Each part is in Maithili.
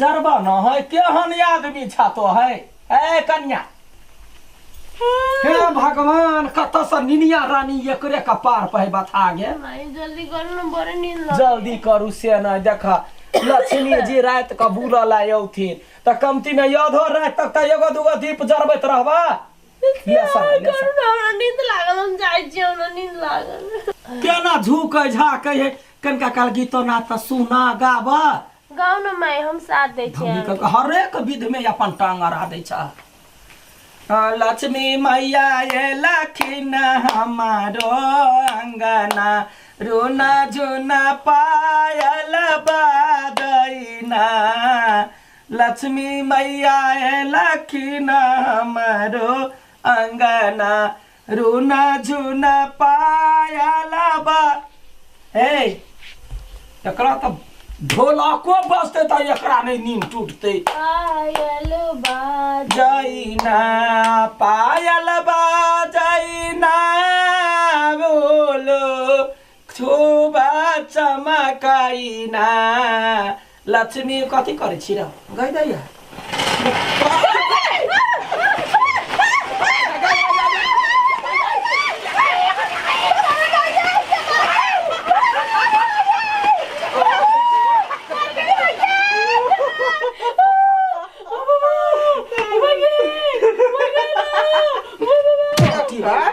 जरबा न है केहन आदमी छा तो है ए कन्या हे भगवान कतऽ से निनिया रानी एकरे कपार पर बथा गेल माई जल्दी करू न बड़े नींद लग जल्दी करू से नहि देख लक्ष्मी जी राति कऽ बुलऽ ला औथिन तऽ कमती में आधो राति तक तऽ एगो दूगो दीप जरबैत रहबा ले साला, ले करू साला। न हमरा नींद लागल हम जाइ छी हमरा नींद लागल केना झुकै झाकै है कनिका काल गीतो नाच तऽ सुना गाब गाउ न माई हम साथ दै छी धमनी कऽ हरेक विध में अपन टांग अड़ा दै छ लक्ष्मी मैया ये लखिन हमारो अंगना रोना झुना पायल बादैना लक्ष्मी मैया ये लखिन हमारो अंगना रोना झुना पायल बा हे एकरा तऽ ढोलको बजतै तऽ एकरा नहि नींद टूटतै पायल बाज जैना पायल बाजैना बोलो खूब चमकैना लक्ष्मी कथी करै छी र गइ दैया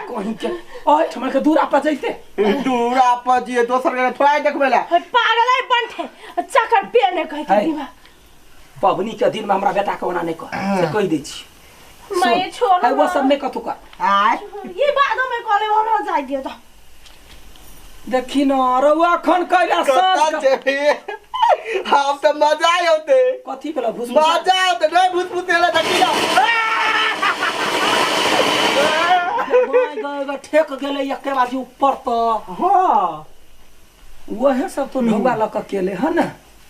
कहीं के ओए ठमर के दूर आपा जैते दूरा पर जिए दोसर के थोड़ा देखबै ला हे पागल है बंठे चक्कर पे ने कह के है। दीवा पबनी के दिन में हमरा बेटा के ओना नहीं कह से कह दै छी मैं छोड़ है वो सब नहीं कथू कर आय ये बाद में कॉले हमरा जाय दियो तो देखी न रउआ अखन कैला कत्ता साँझ छै हम तऽ मजा औते कथी भेल भूस मजा औते नहीं भूत भूत एला देखी ना गए ठेक गेलै एके बाजी ऊपर तऽ हां वहे सब तो ढौआ लऽ कऽ केले हन ने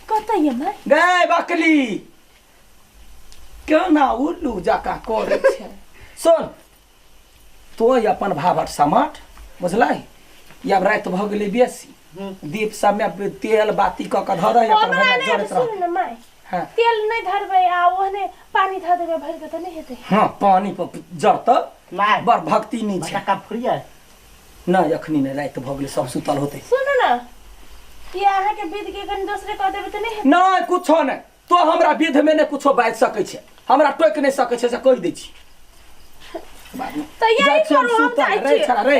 कतऽ ये माय गए बकली केना उल्लू जकाँ करै छै सुन तो अपन भाभट समाट बुझलै आब राति भऽ गेलै बेसी दीप सबमे तेल बाती कऽ कऽ धऽ दही अपन हमरा भैया नहि जरैत रह सुन न माय हँ तेल नहि धरबै आ ओहने पानी धऽ देबै भरि कऽ तऽ नहि हेतै हँ पानी पर जरतौ माय बड़ भक्ति नहि छै बड़का फुरिया नहि अखनी नहि राति भऽ गेलै सब सुतल होतै सुनू न कि अहाँके विध के कनि दोसरे कऽ देबै तऽ नहि हेतै नहि कुछो नहि तो हमरा विध में नहि कुछो बाजि सकै छै हमरा टोकि नहि सकै छै से कहि दै छी बादमे। तऽ यही जाइ छियै हम करू, हम सुतल जाइ रे छियै। छड़ा रे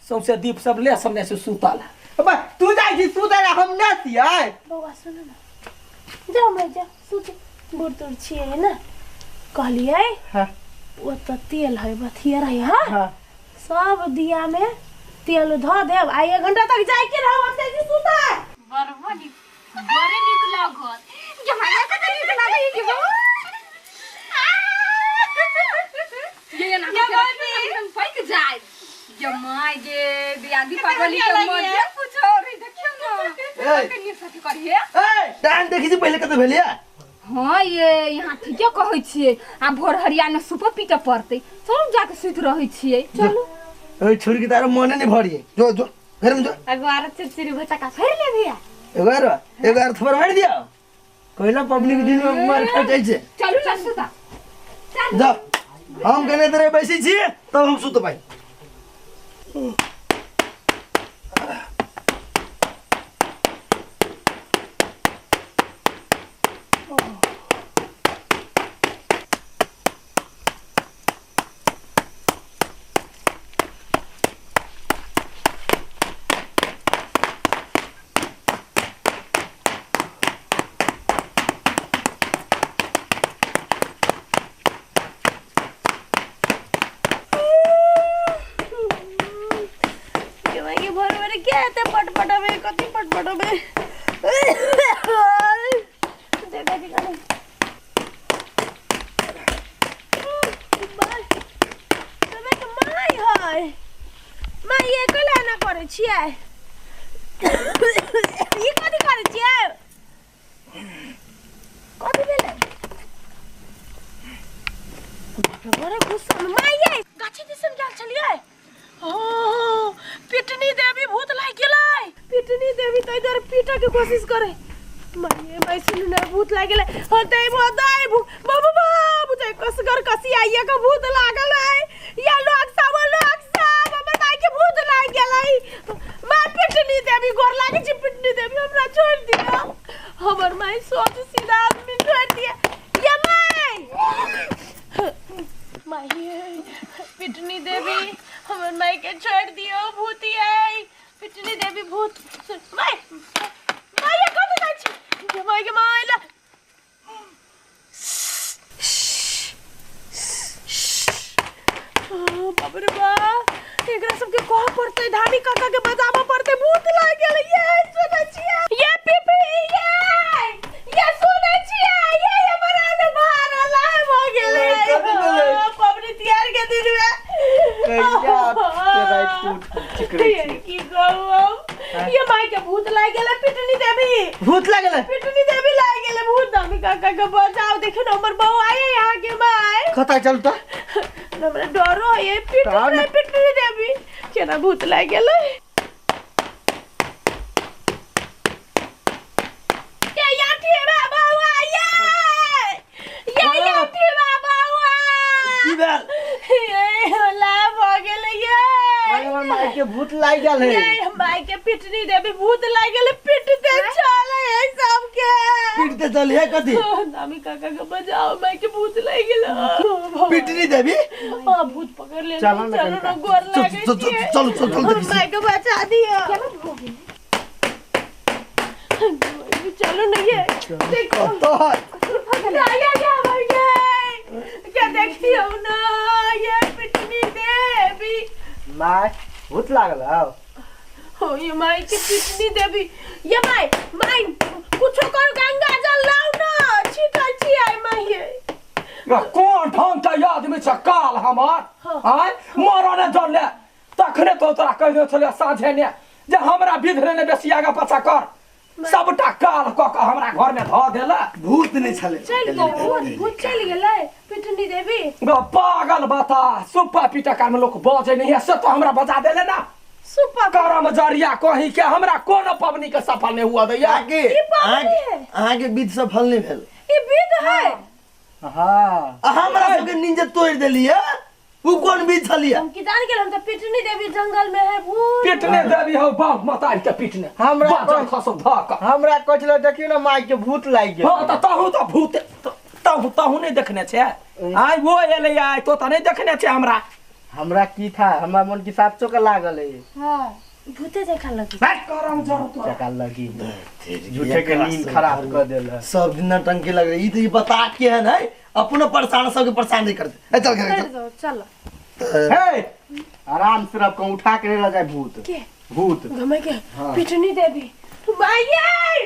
सौंसे दीप सब ले सब जाइ छै सुतल अबे तू जाइ छी सुतै ला हम नहि छियै बौआ सुनू न जाउ माय जाउ सुत बूढ़ तूढ़ छियै ने कहलियै हाँ ओतऽ तेल है बथिया रहै हँ हाँ सब दिया में तेल धऽ देब आ एक घंटा तक जाय के रहब हम जाइ छी सुतै बड़ नीक बड़े नीक लागत ये हमरा कते नीक लागै कि बा ये ना ये हम पैक जाय ये माय गे दियादी पागली के मजे कुछ और है देखियो ना ए। कते नीक साथी करिए ए टाइम देखी छी पहिले कते भेलिया हाँ ये यहाँ ठीके कहै छियै आ भोर हरिया ने सुपो पीटे पड़तै चलू जाके सुति रहै छियै चलू ओइ छोरी के तारो मने नहीं भरिए जो जो घर में जो एगो आर चिरचिरी भटका फेर ले भैया एगो आर एगो आर थप्पड़ मार दिया कोइला पब्लिक दिन में मार खा जाइ छै चलू ना सुता जा हम कहने तेरे बैसी छी तब हम सुतबै के भोर भोर के एते पटपटबे कथी पटपटबे देखै छी कनी माय है माय ये कला ना करै छियै ई कथी करै छियै कथी भेलै बड़े गुस्सा में माय ये गाछी दिसन गेल छलियै ओ पिटनी देवी भूत लागि गेलै पिटनी देवी तै दुआरे पीटऽ के कोशिश करे माये माय सुनू ने भूत लागि गेलै होतै भूत बाबू बाबू ते कसगर कसी आइए के भूत लागल है या लोग सब लोग सब हमर माय के भूत लागि गेलै माय पिटनी देवी गोर लागे छी पिटनी देवी हमरा छोड़ दिया हमर माय सोच सीधा आदमी छोड़ दिया या माय माय पिटनी देवी हमर माय के छोड़ दियो भूतिया पिटनी देवी भूत माय माय ये कतऽ जाइ छी माय के माय ला बाप रे बाप एकरा सबके कहऽ पड़तै धामी काका के बजाबऽ पड़तै भूत लागि गेलै ये सुनै छियै ये पीपी ये ये सुनै छियै ये हमर आने बाहर लाए भऽ गेलै कथी भेलै? पबनी तिहार के दिन में कहिया ते राति के उठ के चिकरै ये छियै? की कहू हम ये माय के भूत लागि गेलै पिटनी देवी भूत लागल है पिटनी देवी लागि गेलै भूत धामी काका के बचाओ देखियो न हमर बहू आये यहाँ के माय कतऽ चल तऽ हमरा डरो है पिट तहन? रे पिटनी देवी केना भूत लागि गेलै ये याठी बाबा ये ये याठी बाबा की भेल ये होला भऽ गेलै ये हमर माय के भूत लागि गेल है ये माय के पिटनी देवी भूत लागि गेलै पिटते चले है सबके पीटते चल हे कथी नामी काका के बजाओ माय के भूत लागि गेलै पिटनी देवी हाँ भूत पकड़ ले चलो ना चलो ना कनिका। गोर चल, लागे चल, छियै। चल, चल, चल, देखै छी। माय के बचा दियो चलो ना ये देखो कतऽ या या या भाई ये क्या देखियो ना ये पिटनी देवी माय भूत लागल हौ हो ये माई के पिटनी देवी ये माई माई कुछो कर गंगा जल लाओ ना छीटा छी आई माई ये या कोन ढंग के आदमी छै काल हमर हाँ। आय मरने जल तखने तो तोरा कहि देने छलियै साँझे ने जे हमरा विधरे ने बेसी आगा पाछा कर सबटा काल कऽ कऽ हमरा घर में धऽ देला भूत नहि छलै चलि गेलै भूत भूत चलि गेलै पिटनी देवी ग पागल बता सुप्पा पीटा काल में लोक बजै नहीं है से तो हमरा बजा देले ना सुपा करम जरिया कहीं के हमरा कोनो पबनी के सफल नहीं हुआ दैया अहाँके ई पाबनि है। अहाँके विध सफल नहि भेल ई विध है हाँ आ हमरा सबके नींद तोड़ि देलियै उ कोन विध छलियै हम की जान गेल हम तऽ पिटनी देवी जंगल में है भूत पीटने देवी हौ बाप मतारी के पीटने हमरा बाजल खसौ धऽ कऽ हमरा कहै छलै देखियौ ने माय के भूत लागि गेल हँ तऽ तहू तऽ भूत तहू तहू नहि देखने छै आइ वो एलै आइ तो तऽ नहि देखने छै हमरा हमरा की था हमरा मन की सात के लागल है हाँ भूते देखा लगी करम जरूर तोरा। चका लगी झूठे के नींद खराब कर देल है सब दिन नौटंकी लग रही ई तो ई बता के है नहीं अपनो परेशान सबके परेशान नहीं करते ए चल घर कर दो चलो चल हे आराम से रख उठा के ले जाए भूत के भूत घुमे के पिटनी देवी माये